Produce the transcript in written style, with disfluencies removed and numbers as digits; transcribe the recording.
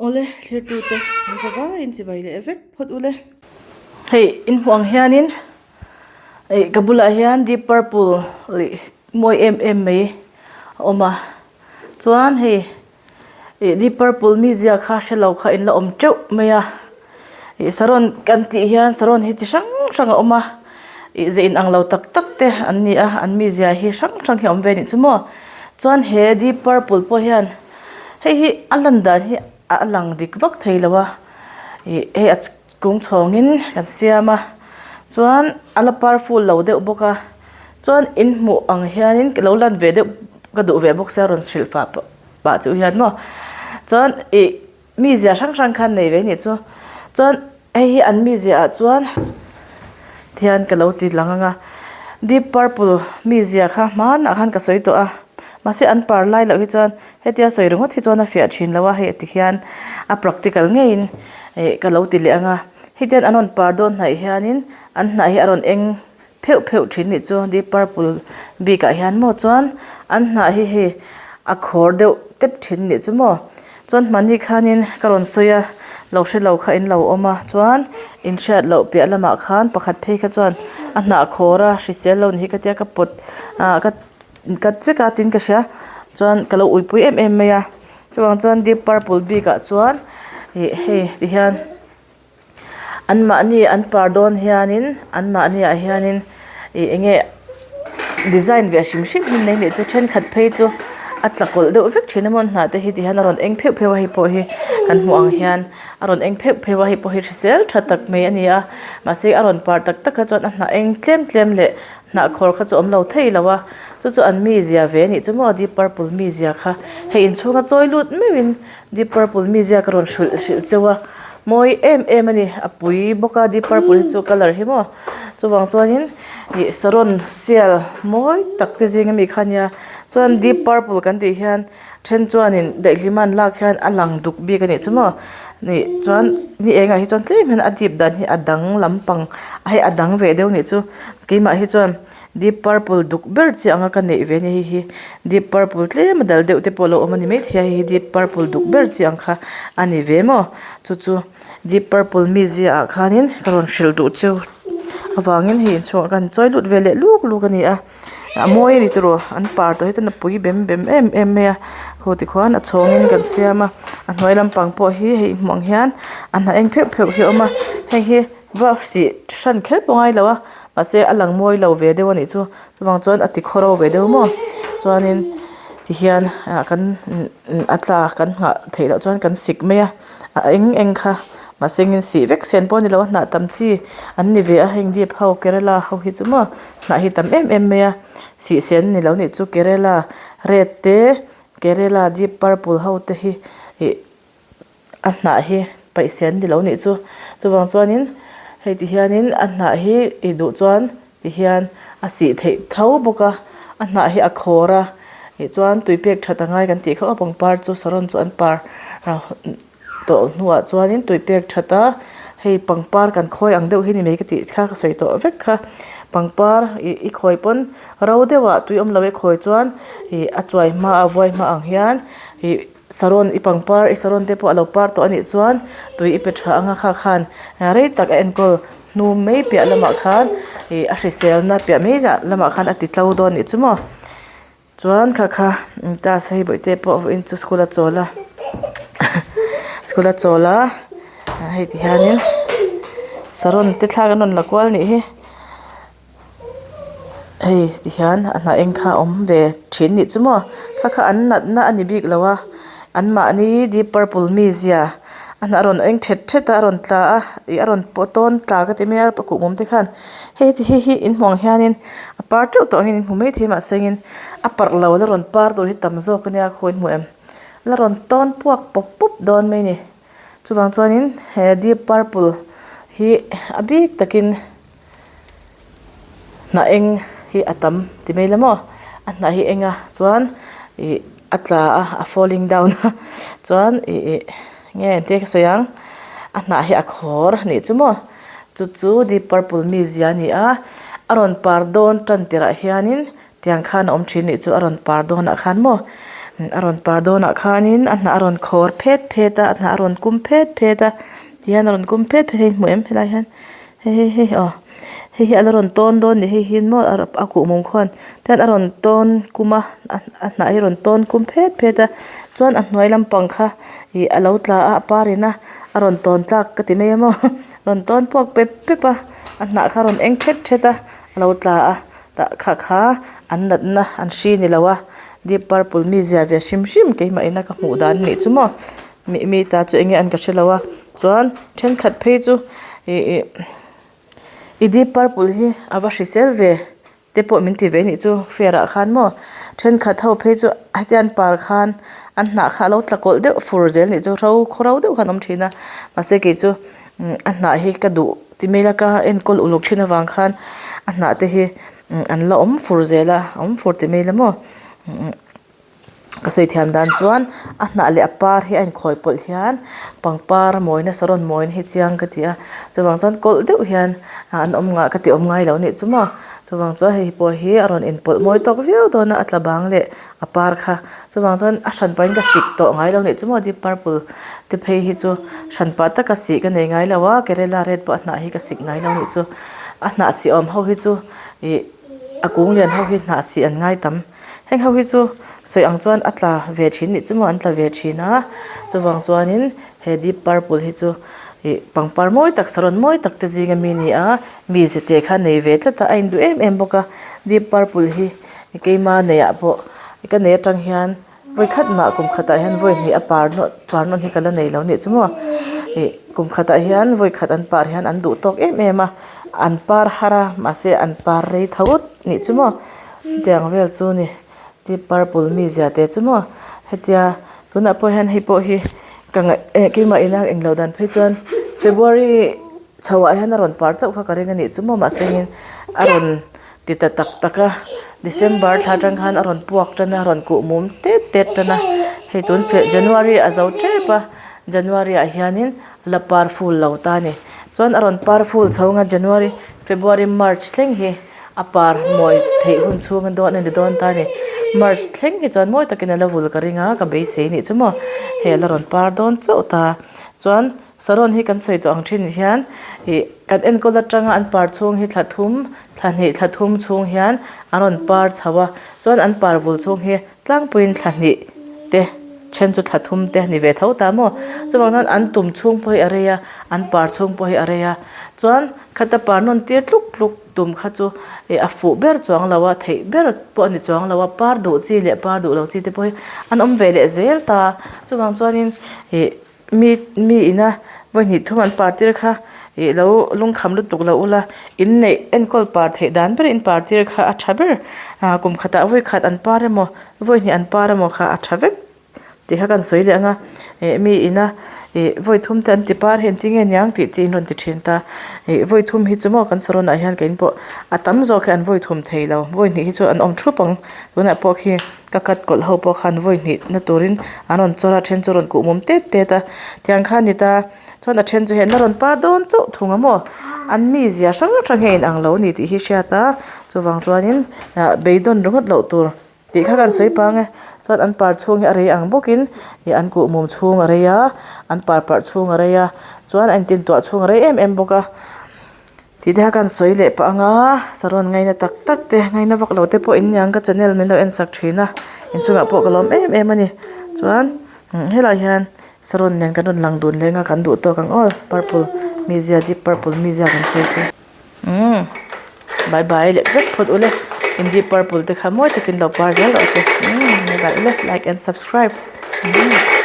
Awle thlirtute an za vaiin chibai leh vek phawt ule. Hei in hmuh ang hianin ih ka bulah hian deep purple lih mawi em em mai a awm a chuan hei ih deep purple mizia kha hre lo kha in la awm teuh mai a ih saron kan tih hian saron hi chi hrang hrang a awm a ih ze inang lo tak tak te an ni a an mizia hi hrang hrang hi a awm ve a nih chu maw chuan he deep purple pawh hian. Hei hi a lan dan hi a lang dik vak thei lo a ih hei a kung chhawngin kan siam a chuan a la par full lo deuh bawk a chuan in hmuh ang hianin ka lo lan ve deuh ka duh ve bawk sia rawn hrilh fah pah chu hian maw chuan ih mizia hrang hrang khan nei ve a nih chu chuan. Hei hi an mizia ah chuan tihian ka lo ti lang ang a deep purple mizia kha hmanah khan ka sawi tawh a mahse an par lai loh hi chuan hetia sawi ringawt hi chuan a fiah thin lo a hei ti hian a practical ngeiin ih ka lo ti leh ang a hetiang an rawn par dawn hnaih hianin an hnah hi a rawn eng pheuh pheuh thin nih chu deep purple bik ah hian maw chuan an hnah hi hei a khawr deuh tep thin nih chu maw chuan hmani khanin ka rawn sawi a lo hre lo kha in lo awm a chuan in hriat loh piah lamah khan pakhat phei kha chuan a hnah khawr a hrisel lo ni hi ka tia ka pawt ah ka cut vek a tin ka hria chuan ka lo uipui em em mai a chuvang chuan deep purple bik ah chuan ih hei ti hian. Anmahni an par dawn hianin anmahni ah hianin ih eng nge design ve hrim hrim hi an nei anih chu thenkhat phei chu a tla kawlh deuh vek thin a maw hnah te hi ti hian a rawn eng pheuh pheuh a hei pawh hi kan hmuh ang hian a rawn eng pheuh pheuh a hei pawh hi hrisel tha tak mai a ni a mahse a rawn par tak tak kha chuan a hnah eng tlem tlem leh hnah khawr kha chu a awm lo thei lo a chu chu an mizia ve anih chu maw deep purple mizia kha hei inchhunga chawi lut meuhin. Deep purple mizia ka rawn hrilh hrilh cheu a mawi em em a ni a pui bawk a deep purple hi chu colour hi maw chuvang chuanin ih saron sial mawi tak te zing ami kha ania chuan deep purple kan tih hian then chuanin daihlim a an lak hian a lang duk bik a nih chu maw nih chuan ni engah hi chuan tlem hian a deep dan hi a dang lampang a hei a dang ve deuh a nih chu keimah hi chuan. Deep purple duk ber chi anga ka neih ve a ni hei hi deep purple tlem a dal deuh te pawh a lo awm a ni maithei a hei hi deep purple duk ber chi ang kha a ni ve maw chu chu deep purple mizia ah khanin ka rawn hrilh duh cheu avangin hei inchhungah khan chawi lut ve leh luk luk a ni a a mawi a ni tiraw an par tawh hi chuan a pui bem bem em em mai a khaw tikhuan a chhawngin kan siam a a hnuai lampang pawh hi hei hmuh ang hian a hnah eng pheuh pheuh hi a awm a hei hi va sih hran kher pawh a ngai lo a. Mahse a lang mawi lo ve deuh a nih chu chuvang chuan a ti khawro ve deuh maw chuanin tihian ah kan a tla kan nghah theih loh chuan kan sik mai a a eng eng kha mahse engin sih vek sen pawh a ni lo a hnah tam chi an ni ve a heng dip ho kerala ho hi chu maw hnah hi tam em em mai a sih sen a ni lo nih chu kerala red te kerala deep purple ho te hi ih. A hnah hi paih sen ni lo nih chu chuvang chuanin hei ti hianin a hnah hi i duh chuan ti hian a sih theih tho bawk a a hnah hi a khawr a tih chuan tui pek that angai kan tih kha aw pangpar chu saron chu an par tawh hnuah chuanin tui pek that a hei pangpar kan khawi ang deuh hi ni mai ka tih kha ka sawi tawh vek kha pangpar ih i khawi pawn ro deuhah tui awm lo e khawi chuan ih a chuai hma a vuai hma ang hian ih. Saron i pangpar i saron te pawh a lo par tawh a nih chuan tui i pe tha anga kha khan rei tak a enkawl hnu mai piah lamah khan ih a hriselna piah mai lamah khan a ti tlo dawn a nih chu maw chuan kha kha class hei bawihte pawh vawiin chu school a chawl a school a chawl a hei ti hianin saron te thlak an rawn la kual a nih hi. Hei tihian a hnah eng kha a awm ve thin nih chu maw kha kha an natna a ni bik lo a anmahni deep purple mizia a hnah a rawn eng thet thet a a rawn tla a ih a rawn pawh tawn tla ka ti mai a kuhmum te khan hei ti hei hi in hmuh ang hianin a par teuh tawh angin in hmu maithei mahse engin a parh lo la rawn par tur hi tam zawk ania khaw in hmu em la rawn tawn puak pawp pawp dawn mai a ni chuvang chuanin he deep purple hi a bik takin. Hnah eng hi a tam ti mai la maw a hnah hi eng a chuan ih a tla a a falling down a chuan ih ih nge engtin ka sawi ang a hnah hi a khawr a nih chu maw chu chu deep purple mizia a ni a a rawn par dawn tan tirh ah hianin tiang khan a awm thin nih chu a rawn par dawnah khan maw. A rawn par dawnah khanin a hnah a rawn khawr phet phet a a hnah a rawn kum phet phet a tihian a rawn kum phet phet a in hmu em helai hian hei hei hei aw hei hi a la rawn tawn dawn a ni hei hi maw a kuhmum khuan tihian a rawn tawn kum a a hnah hi a rawn tawn kum phet phet a chuan a hnuai lampang kha ih a lo tla a a par in a a rawn tawn tlak ka ti mai a maw rawn tawn puak pep pep a a hnah kha a rawn eng thet thet a a lo tla a tah kha kha an natna an hri ni lo a deep purple mizia ve hrim hrim keimah ina ka hmuh dan anih chu maw mi mi ta chu enge an ka hrelo a chuan thenkhat phei chu ih ih i deep purple hi a va hrisel ve. Te pawh min ti ve anih chu fair ah khan maw thenkhat ho phei chu hetiang an par khan an hnah kha alo tla kawlh deuh fur zel anih chu ro khaw ro deuh khan a awm thin a mahse kei chu a hnah hi ka duh ti mai ila ka enkawl uluk thin avang khan a hnah te hi an la awm fur zel a awm fur ti mai ila maw. Ka sawi thiam dan chuan a hnah leh a par hi a inkhawi pawlh hian pangpar a mawina saron mawina hi chiang ka ti a chuvang chuan kawlh deuh hian an awm ngah ka ti awm ngai lo anih chu maw chuvang chuan hei pawh hi a rawn inpawlh mawi tawk viau dawn a a tla bang leh a par kha chuvang chuan a hran pahin ka sik tawh ngai lo anih chu maw deep purple te phei hi chu hran pah taka sih ka nei ngai lo a kerela red pawh a hnah hi ka sik ngai lo anih chu a hnah sih awm ho hi chu ih a kung lian ho hi hnah sih an ngai tam. Heng ho hi chu sawi ang chuan a tla ve thin nih chu maw an tla ve thin a chuvang chuanin he deep purple hi chu ih pangpar mawi tak saron mawi tak te zing ami a ni a mi ze te kha nei ve tlat a a induh em em bawk a deep purple hi keima neih ah pawh ka nei atang hian vawi khat mah kum khatah hian vawi hnih a par nawn par nawn hi ka la nei lo nih chu maw ih kum khatah hian vawi khat an par hian an duh tawk em em a an par har a mahse an par rei tho nih chu maw. Chutiang vel chu ni deep purple mizia te chu maw hetia tunah pawh hian hei pawh hi ka ngaih eh keimah ina englo dan phei chuan february chho ah hian a rawn par chauh kha ka ring a nih chu maw mahse in a rawn ti ta tak tak a december thla atang khan a rawn puak tan a a rawn kuh mum tet tet tan a hei tun january a zo tep a january ah hianin la par ful lo ta a ni chuan a rawn par ful chho ang a january february march thleng hi. A par mawi theih hun chhung a dawn a ni dawn ta a ni. March thleng hi chuan mawi takin a la vul ka ring a, ka beisei nih chu maw. Hei a la rawn par dawn chauh ta. Chuan saron hi kan sawi tawh ang thin hian ih kan enkawl atanga an par chhung hi thla thum, thla hnih thla thum chhung hian an rawn par chho a. Chuan an par vul chhung hi tlangpuiin thla hnih te then chu thla thum te a ni ve tho ta maw. Chuvang chuan an tum chhung pawh hi a rei a, an par chhung pawh hi a rei a. Chuan khata par nawn tir tluk tluk. Tum kha chu ih a fuh ber chuang lo a, theih ber pawh a ni chuang lo a, par duh chi leh par duh lo chi te pawh hi an awm ve leh zel ta. Chuvang chuanin ih mi mi ina vawi hnih thum an par tir kha ih lo lungkham lutuk lo ula, inneih enkawl par theih dan ber in par tir kha a tha ber. Ah kum khatah vawi khat an par emaw vawi hnih an par emaw kha a tha vek. Tih kha kan sawi leh ang a, ih mi ina ih vawi thum te an ti par hi an ti nge niang tih te in rawn ti thin ta. Ih vawi thum hi chu maw kan saron ah hian kein pawh a tam zawk hi an vawi thum thei lo, vawi hnih hi chu an awm thup ang. Tunah pawh khi ka cut kawlh ho pawh khan vawi hnih na turin an rawn chawr a, then chu rawn kuh mum tet tet a, tiang kha a ni ta. Chuan a then chu hei an la rawn par dawn chauh thung a maw, an mizia hrang hrang hi a inang lo a ni tih hi hriat a, chuvang chuanin ah beidawn ringawt loh tur. Tih kha kan sawi pang e, chuan an par chhung hi a rei ang bawkin ih an kuh mum chhung a rei a, an par parh chhung a rei a, chuan a intintuah chhung a rei em em bawk a. Tih te kha kan sawi leh pah ang a, saron ngaina tak tak te, ngaina vak lo te pawh in niang ka channel min lo en sak thin a, inchungah pawh ka lawm em em a ni. Chuan helaiah hian saron nen kan rawn lang dun leng a, kan duh tawk ang aw purple mizia deep purple mizia kan sawi chu. Umm bye bye leh vek phawt ule in deep purple te kha mawi takin lo par zel rawh se umm bye bye ule like and subscribe umm.